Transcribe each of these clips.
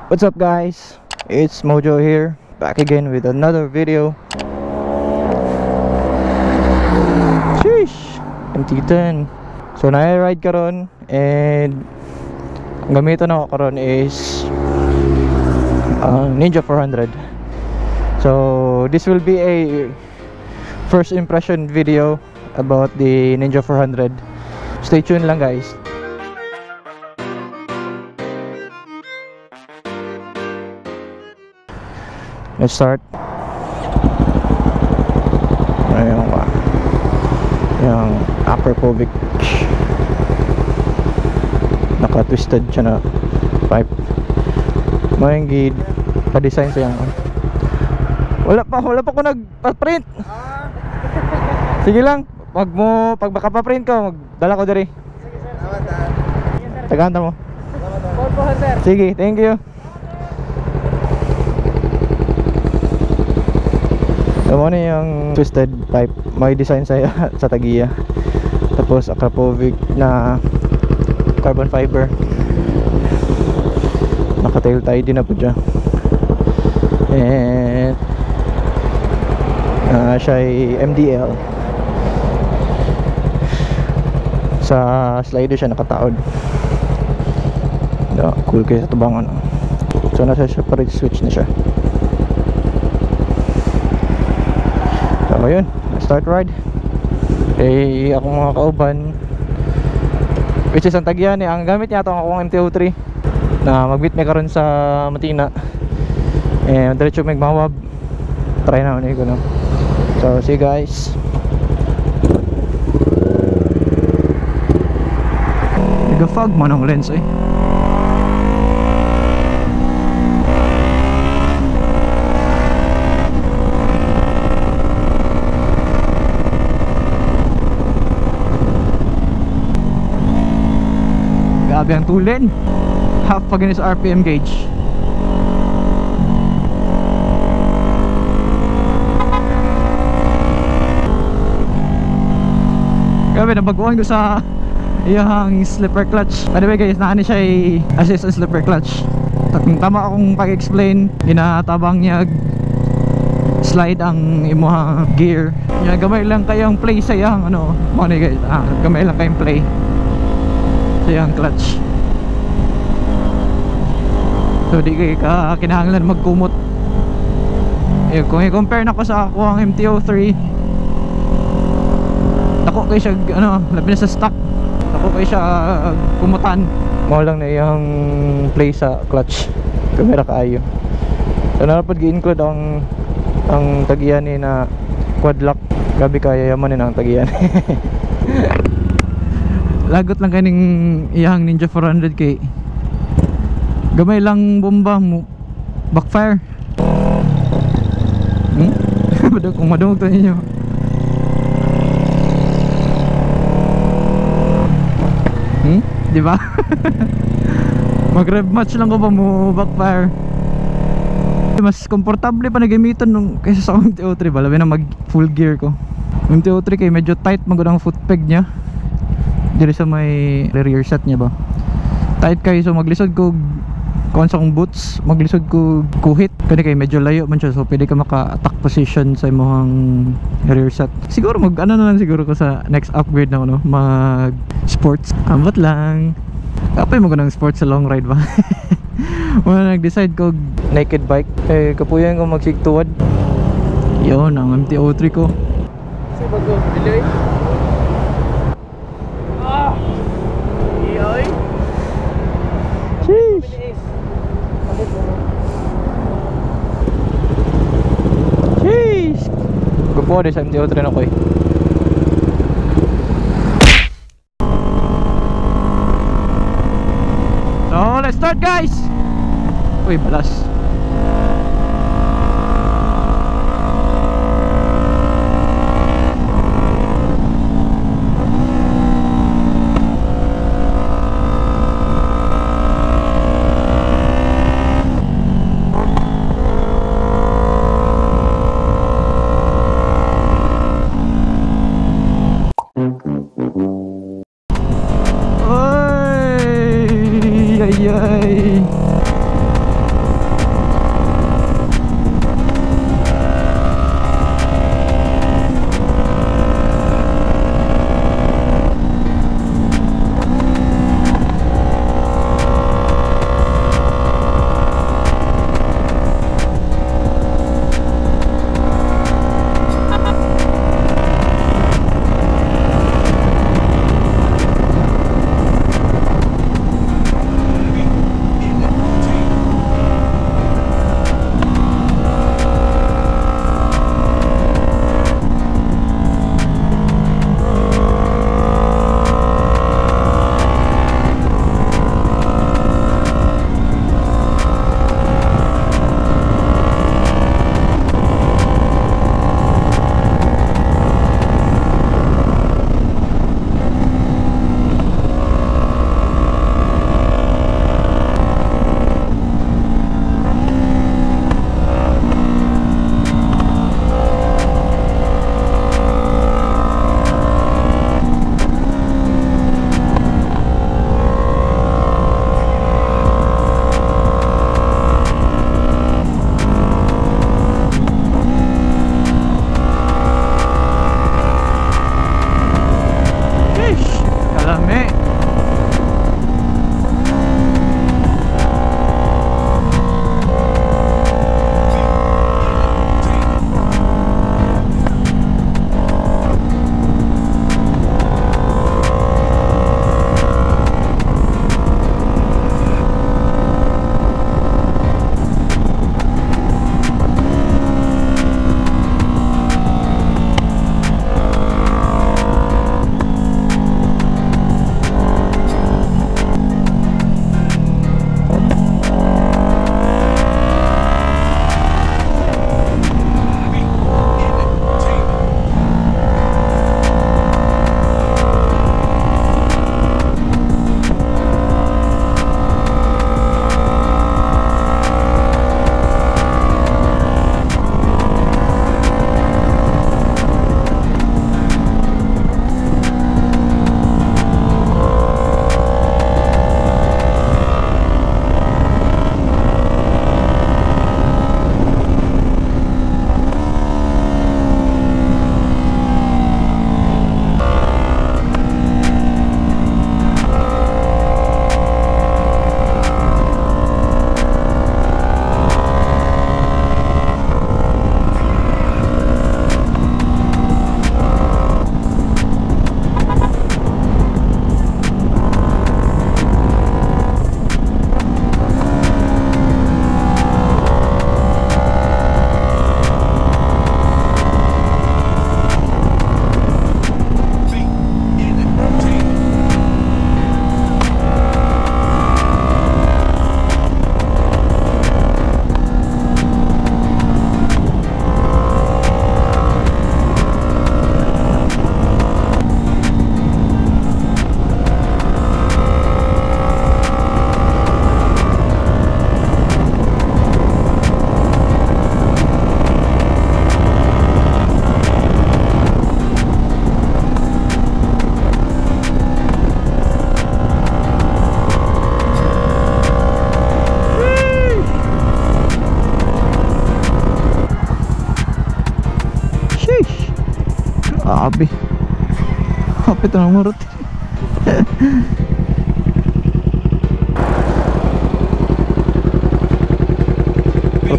What's up guys? It's Mojo here, back again with another video. Sheesh! MT-10. So na-ride karon and ang gamiton ako karon is Ninja 400. So this will be a first impression video about the Ninja 400. Stay tuned lang guys. Let's start. Ayun ba? Yung Akrapovic naka-twisted siya na pipe. May gid pa-design sa yang. Wala pa ko nagpa-print. Sige lang, pag maka-print ka, magdala ko diri. Sige sir. Salamat. Tagaan ta mo. Salamat. Sige, thank you. So, ano yung twisted pipe, may design sa sa Tagiya. Tapos Akrapovic na carbon fiber. Naka tail tie din na po dyan. And siya ay MDL. Sa slider siya nakataod. No, cool kayo sa tubang ano. So nasa separate switch na siya. So ayun, start ride. Eh, akong mga kauban, which is ang Tagiya ni, ang gamit niya itong akong MT-03 na mag-meet may karon sa Matina. Eh, diretso may mawab. Try na ulit ko, no. So, see you guys. Nag-fog man ang lens eh. Grabe ang tulin. Half pa ganun sa RPM gauge. Grabe, nabaguhan ko sa iyang slipper clutch. By the way guys, naani siya ay assist ang slipper clutch. Kung tama akong pag-explain, ginatabang niya slide ang imuhang gear. Nya gamay lang kayong play sa iyang ano, mo ni guys. Gamay lang kayong play sa iyang clutch. So di kay ka kinahanglan magkumot. Eh, kung i-compare na ko sa ako ang MT-03, dako kay siya ano, labi na sa stock. Dako kay siya kumutan. Mao lang na iyang play sa clutch. Kamera kaayo. So narapod gi-include ang Tagiya ni na quad lock. Grabe kaya yaman ni ang Tagiya. Lagot lang kaning iyang Ninja 400 kay gamay lang bomba mo backfire. Kung madungog to ninyo. Di ba? Mag-rev match lang ko ba mo backfire. Mas komportable pa na gamiton nung kaysa sa MT-03 ba, labi na mag full gear ko. MT-03 kay medyo tight magud ang foot peg niya. Diri sa may rear set niya ba. Tight kayo, so maglisod ko kuan sa akong boots, maglisod ko kuhit. Kani kay medyo layo man siya, so pwede ka maka-attack position sa imong rear set. Siguro mag ano na lang siguro ko sa next upgrade na ano, mag sports. Ambot lang. Kapoy mo ko ng sports sa long ride ba. Wala nag-decide ko naked bike. Eh kapuyan ko magsigtuwad. Yon ang MT-03 ko. Sa bago, dili. Ah. Iyoy. Sheesh. Sheesh. Gupo sa MT-03 na ko eh. So let's start guys. Uy, balas. Ay, ay, ay. Kapit ang murot.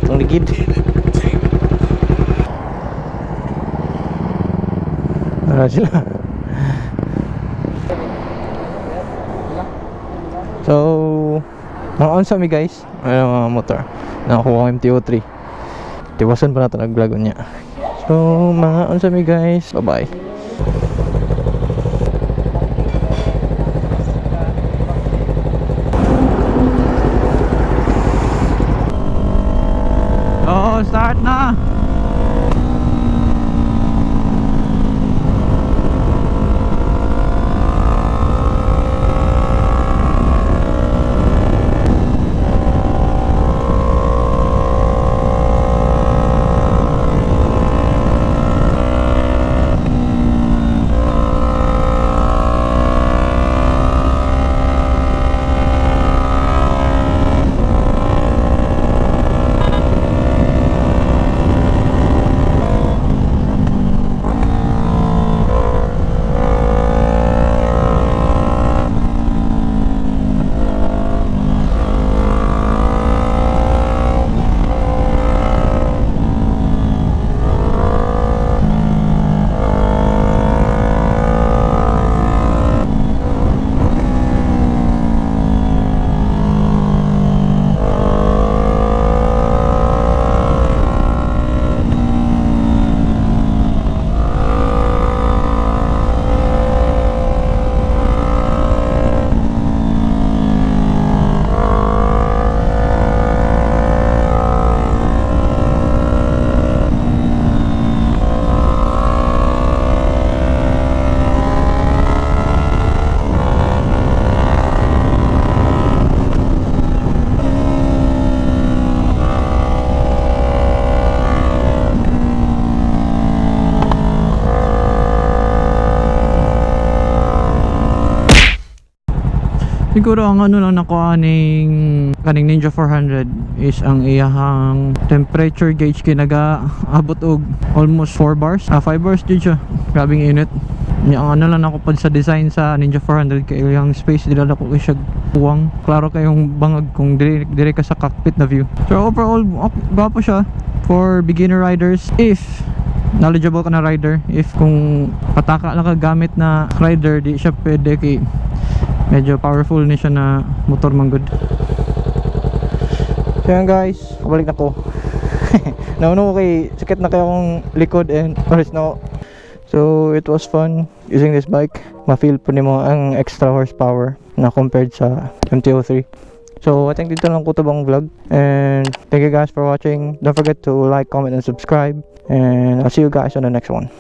Ang ligid. Wala sila. So, mga on sa mi guys, ano mga motor. Nakakuha ko MT-03. Tiwasan pa nato nag-vlog niya. So, mga on sa mi guys. Bye-bye. Oh, start na. Siguro ang ano lang nakuha ning kaning Ninja 400 is ang iyahang temperature gauge kay naga-abot og almost 4 bars, 5 bars jud siya. Grabing init. Nya ang ano lang ako pod sa design sa Ninja 400 kay iyang space dili na ko siya puwang. Klaro kayong bangag kung dire ka sa cockpit na view. So overall, okay, gwapo siya for beginner riders if knowledgeable ka na rider. If kung pataka lang ka gamit na rider, di siya pwede kay medyo powerful ni siya na motor man good. So yan guys, kabalik na ko. Nauno ko kay sakit na kayo akong likod and oras na ako. So it was fun using this bike. Ma-feel po nimo ang extra horsepower na compared sa MT-03. So I think dito lang ko to bang vlog. And thank you guys for watching. Don't forget to like, comment, and subscribe. And I'll see you guys on the next one.